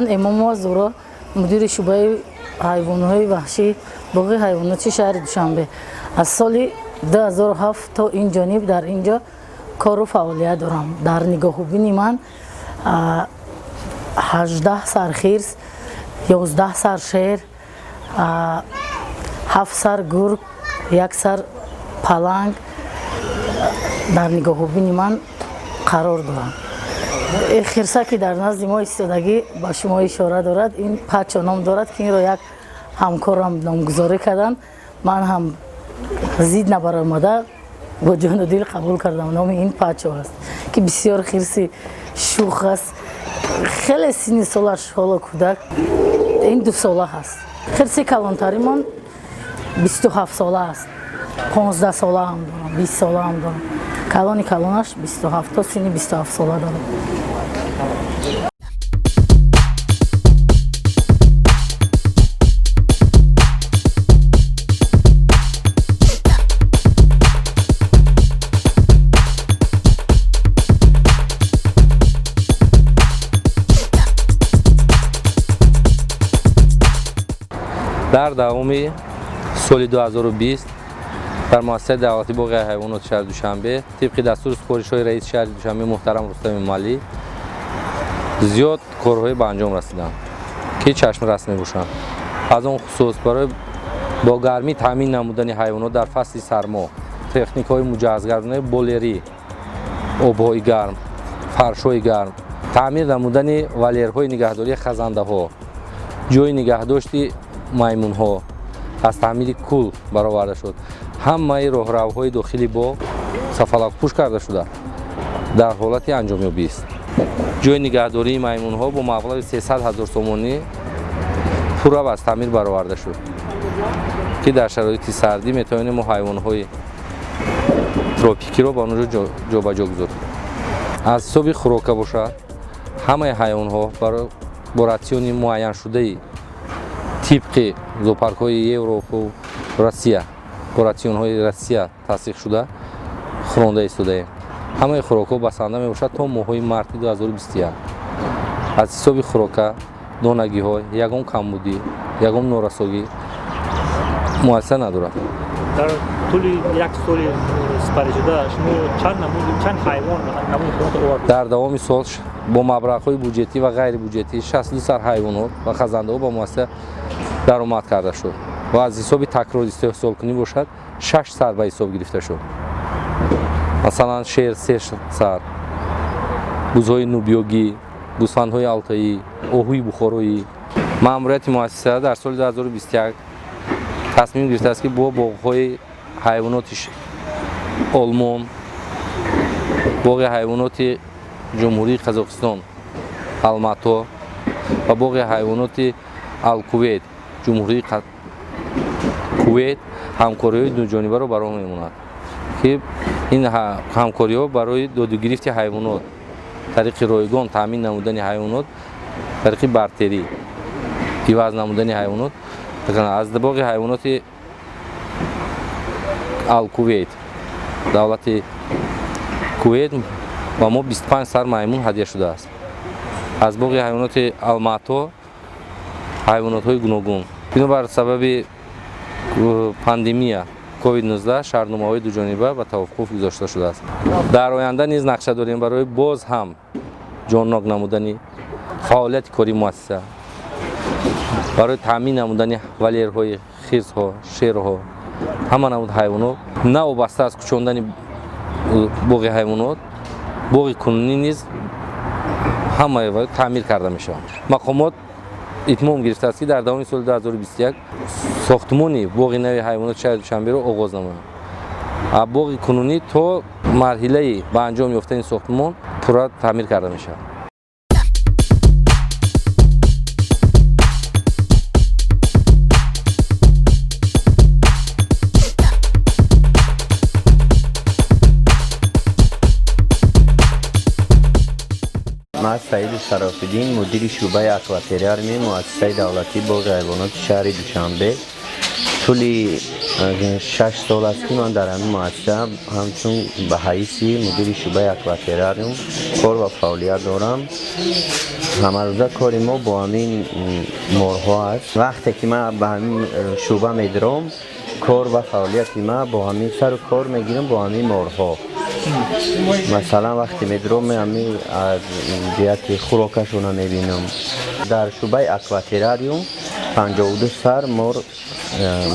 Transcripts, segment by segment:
Ман Эмомова Зуро, мудири шӯъбаи ҳайвонҳои ваҳшӣ боғи ҳайвоноти шаҳри Душанбе. Аз соли 2007 то ин ҷониб дар ин ҷо кору фаъолият дорам. Дар нигоҳубини ман 18 сар хирс, 11 сар шер, 7 сар гург, 1 сар паланг дар нигоҳубини ман қарор доранд. Хирса ки дар назди мо истодагӣ ба шумо ишора дорад, ин Пачо ном дорад, ки инро як ҳамкорам номгузорӣ карданд. Ман ҳам зид набаромада бо ҷону дил қабул кардам. Номи ин Пачо аст, ки бисёр хирси шух аст. Хеле синни солаш ҳоло кӯдак, ин 2 сола ҳаст. Хирси калонтаримон 27 сола аст, 15 сола ҳам дорам, 20 сола ҳам дорам. Калони калонаш 27 то синни 27 сола дорад. Дар давоми соли 2020 дар муассисаи давлатии боғи ҳайвоноти шаҳри Душанбе тибқи дастуру супоришҳои раиси шаҳри Душанбе муҳтарам Рустам Эмомалӣ зиёд корҳое ба анҷом расиданд, ки чашмрас мебошанд. Аз он хусус барои бо гармӣ таъмин намудани ҳайвонот дар фасли сармо техникаҳои муҷаҳҳазгардонаи болерӣ, обҳои гарм, фаршҳои гарм, таъмир намудани валерҳои нигаҳдории хазандаҳо, ҷои нигаҳдошти маймунҳо аз таъмири кул бароварда шуд. Ҳамаи роҳравҳои дохили боғ сафалакпӯш карда шуда, дар ҳолати анҷомёбист. Ҷои нигаҳдории маймунҳо бо маблағи 300 ҳазор сомонӣ пурра аз таъмир бароварда шуд, ки дар шароити сардӣ метавонем мо ҳайвонҳои тропикиро ба он ҷо ҷобаҷо гузорем. Аз ҳисоби хӯрока бошад, ҳамаи ҳайвонҳо бо ратсиони муайяншудаи тибқи зоопаркҳои Европу, Россия, бо ратсионҳои Россия тасдиқшуда хӯронда истодаем. Ҳамаи хӯрокҳо басанда мебошад то моҳҳои марти 2021. Аз ҳисоби хӯрока, донагиҳо ягон камбудӣ, ягон норасогӣ муассиса надорад. Дар тӯли як соли сипаришуда шумо чанд намуд, чанд ҳайвон намуди хӯрока овардед? Дар давоми сол бо маблағҳои буҷетӣ ва ғайрибуҷетӣ 62 сар ҳайвонот ва хазандаҳо ба муассиса даромад карда шуд ва аз ҳисоби такрор истеҳсолкунӣ бошад, 6 сар ба ҳисоб гирифта шуд. Масалан, шер се сар, бузҳои нубиёгӣ, гӯсфандҳои алтоӣ, оҳуи бухороӣ. Маъмурияти муассиса дар соли 2021 тасмим гирифтааст, ки бо боғҳои ҳайвоноти Олмон, боғи ҳайвоноти Ҷумҳурии Қазоқистон Алмато ва боғи ҳайвоноти Алкувейт, Ҷумҳурии Кувейт ҳамкориҳои дуҷонибаро ба роҳ мемонад, ки ин ҳамкориҳо барои додугирифти ҳайвонот тариқи ройгон таъмин намудани ҳайвонот, тариқи бартерӣ иваз намудани ҳайвонот. Аз боғи ҳайвоноти Алкувейт, давлати Кувейт, ба мо 25 сар маймун ҳадя шудааст. Аз боғи ҳайвоноти Алмато ҳайвонотҳои гуногун. Бинобар сабаби пандемия COVID-19 шартномаҳои дуҷониба ба таваққуф гузошта шудааст. Дар оянда низ нақша дорем барои боз ҳам ҷоннок намудани фаъолияти кории муассиса, барои таъмин намудани валерҳои хирсҳо, шерҳо, ҳама намуд ҳайвонот. Навобаста аз кӯчондани боғи ҳайвонот, боғи кунунӣ низ ҳама таъмир карда мешаванд. Мақомот итмом гирифтааст, ки дар давоми соли 2021 сохтмони боғи нави ҳайвоноти шаҳри Душанберо оғоз намоянд. Боғи кунунӣ то марҳилаи ба анҷом ёфтани сохтмон пурра таъмир карда мешавад. Ман Саиду Шарофиддин, мудири шӯъбаи акватериарми муассисаи давлатии боғи ҳайвоноти шаҳри Душанбе. Тӯли 6 сол аст, ки ман дар ҳамин муассиса ҳамчун ба ҳайси мудири шӯъбаи акватеррариум кор ва фаъолият дорам. Ҳамарӯза кори мо бо ҳамин морҳо аст. Вақте ки ман ба ҳамин шӯъба медиром, кор ва фаъолияти ман бо ҳамин сару кор мегирам, бо ҳамин морҳо. Масалан, вақте медиром, ҳамин аз ҷиҳати хӯрокашона мебинам. Дар шӯъбаи акватеррариум 52 сар мор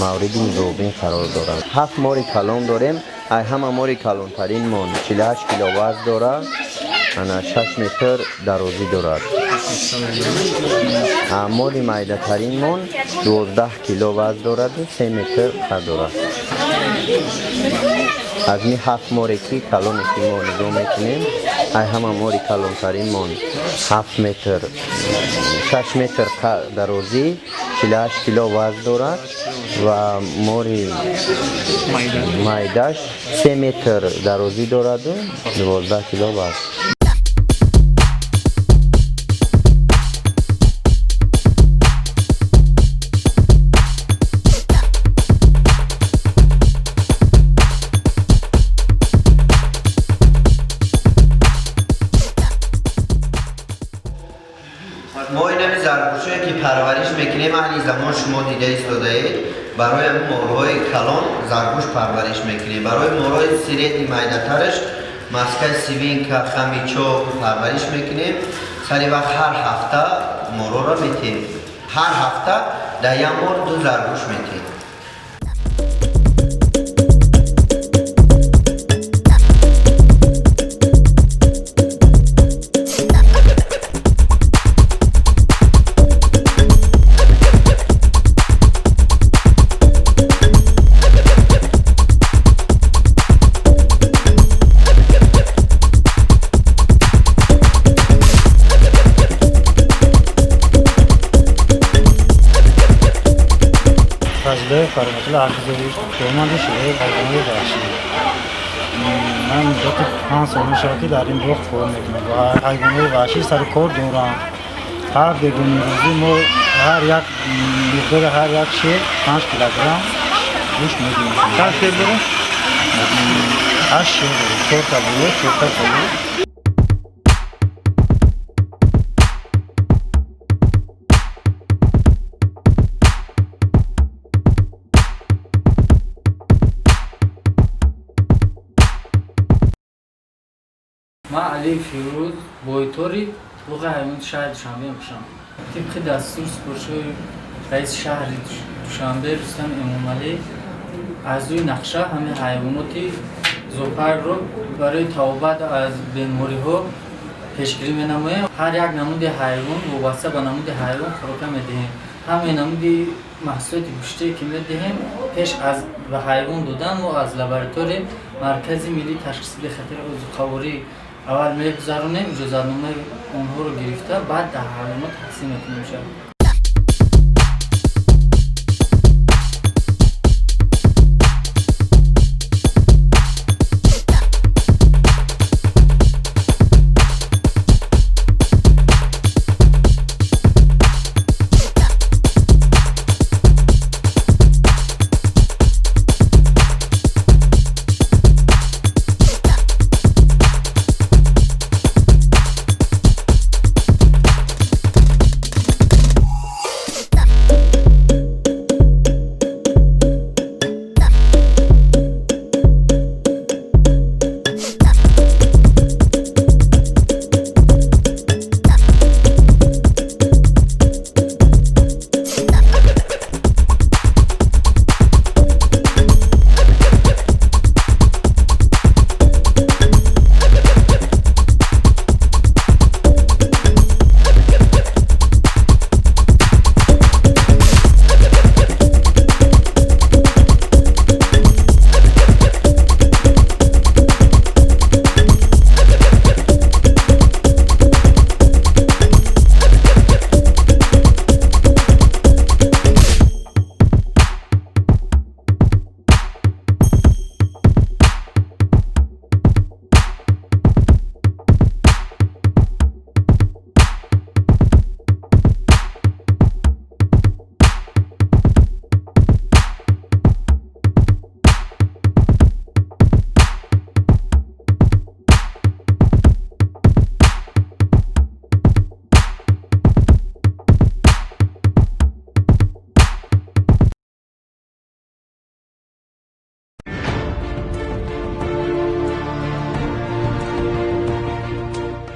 мавриди нигоҳубин қарор дорад. 7 мори калон дорем. Ай ҳама мори калонтарин мон 48 кило вазн дорад, ана 6 метр дарозӣ дорад. Мори майдатарин мон 12 кило вазн дораду 3 метр қад дорад. Аз ми 7 море ки калоне ки мо нигоҳ мекунем, ай ҳама мори калонтарин мон 7 метр, 6 метр дарозӣ, 48 кило вазн дорад ва мори майдаш 3 метр дарозӣ дораду 12 кило вазн. Мо инами заргӯшое ки парвариш мекунем, айни замон шумо дида истодаед, барои ҳамин морҳои калон заргӯш парвариш мекунем. Барои морҳои средний майдатараш морская свинка, хомячок парвариш мекунем. Сари вақт ҳар ҳафта морҳоро метем. Ҳар ҳафта дар як мор 2 заргӯш метем. Фазле Кароматулло Ҳафизович, корманди шӯъбаи ҳайвоноти ваҳшӣ. Ман муддати 5 сол мешавад, ки дар ин боғ кор мекунам ва ҳайвоноти ваҳшӣ сари кор дорам. Ҳар бегонирӯзӣ мо ҳар як миқдори ҳар як шер 5 килограмм гӯшт медиҳем. Чанд шер дорем? 8 шер дорем, 4 та боло, 4 та поён. Ман Алии Фирӯз, бойтори боғи ҳайвоноти шаҳри Душанбе мебошам. Тибқи дастур супоришҳои раиси шаҳри Душанбе Рустам Эмомалӣ, аз рӯи нақша ҳамаи ҳайвоноти зоопаркро барои табобат аз бемориҳо пешгирӣ менамоем. Ҳар як намуди ҳайвон вобаста ба намуди ҳайвон хӯрока медиҳем. Ҳамаи намуди маҳсулоти гӯштие ки медиҳем, пеш аз ба ҳайвон додан мо аз лабораторияи Маркази миллии ташхиси бехатари озуқаворӣ аввал мегузаронем, иҷозатномаи онҳоро гирифта, баъд дар ҳайвонот тақсим мекунем.